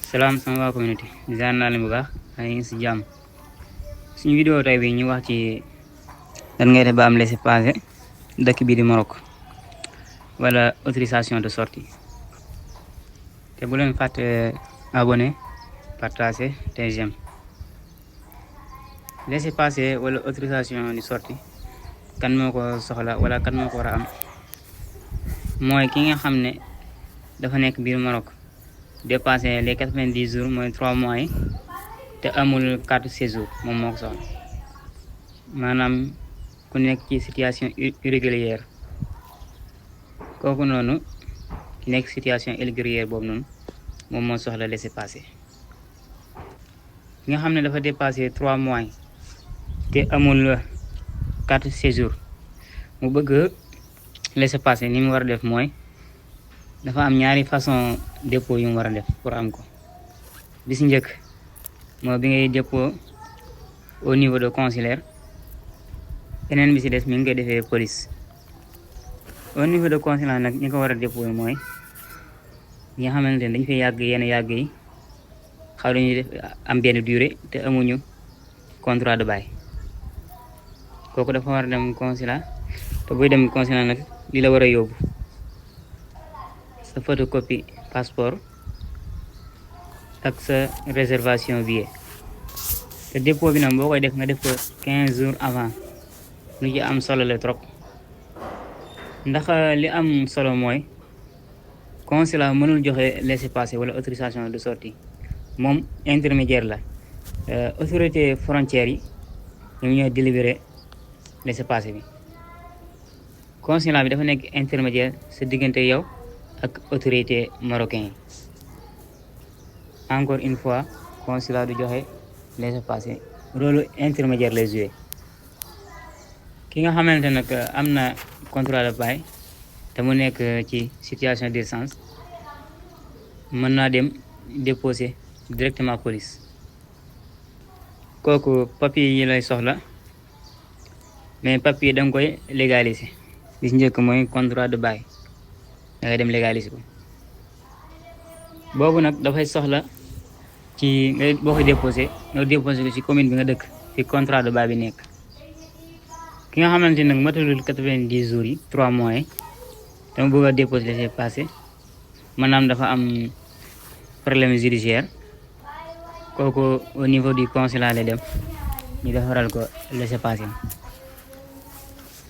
Salaam sama waa communauté ziar naa leen bu baax ay ngi si jàmm suñu vidéo tey bi ñu wax ci lan ngay def ba am laissez-passer dëkk bii di Maroc wala autorisation de sortie te bu leen fàtte abonné partager te j'aime. Laissez-passer wala autorisation de sortie kan moo ko soxla wala kan moo ko war a am mooy ki nga xam ne dafa nekk biir Maroc dépassé les 90 jours mooy 3 mois yi te amul carte séjour moom moo ko soxla maanaam ku nekk ci situation irrégulière kooku noonu ki nekk situation irrégulière boobu noonu moom moo soxla laissez-passer. ki nga xam ne dafa dépassé 3 mois yi te amul carte séjour mu bëgg laissez-passer ni mu war a def mooy dafa am ñaari façon dépôt yu mu war a def pour am ko. bi si njëkk mooy bi ngay dépôt au niveau de consulaire, beneen bi si des mi ngi koy defee police. au niveau de consulaire nag ñi ko war a dépôt mooy ñi nga xamante ne dañu fay yàgg yenn yàgg yi xaw dañuy def am benn durée te amuñu contrat de bail, kooku dafa war a dem consulat. te buy dem consulat nag li la war a yóbbu sa photocopie passeport ak sa réservation billet. te dépôt bi nag boo koy def nga def ko 15 jours avant. lu ci am solo la trop ndax li am solo mooy consulat mënul joxe laissez-passer wala autorisation de sortie, moom intermédiaire la. autorité frontières yi ñoom ñooy délivrer laissez-passer bi. consulat bi dafa nekk intermédiaire sa diggante yow ak autorité marocain yi. encore une fois consulat du joxe laissez-passer, rôle intermédiaire lay joué. ki nga xamante nag am na contrat de bail te mu nekk ci situation d'urgence mën naa dem déposer directement police. kooku papier yi lay soxla, mais papier da nga koy légaliser. bi si njëkk mooy contrat de bail, da ngay dem légaliser ko. boobu nag dafay soxla ci nga boo koy déposé nga déposé ko ci commune bi nga dëkk fi contrat de bail bi nekk. ki nga xamante nag matalul 90 jours yi 3 mois yi te mu bëgg a déposé laissez-passer maanaam dafa am problème judiciaire, kooku au niveau du consulat lay dem ñu defaral ko laissez-passer.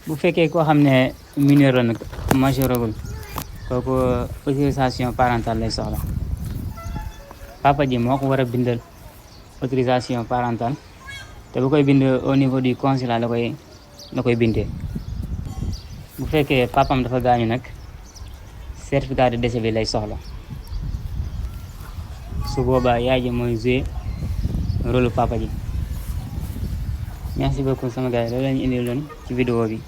bu fekkee koo xam ne mineur la nag majeuragul, kooku autorisation parentale lay soxla. papa ji moo ko war a bindal autorisation parentale te bu koy bind au niveau du consulat la koy bindee. bu fekkee papam dafa gaañu nag certificat de décès bi lay soxla. su boobaa yaay ji mooy jouer rôle papa ji. merci beaucoup sama gars yi loolu la ñu indi loon ci vidéo bi.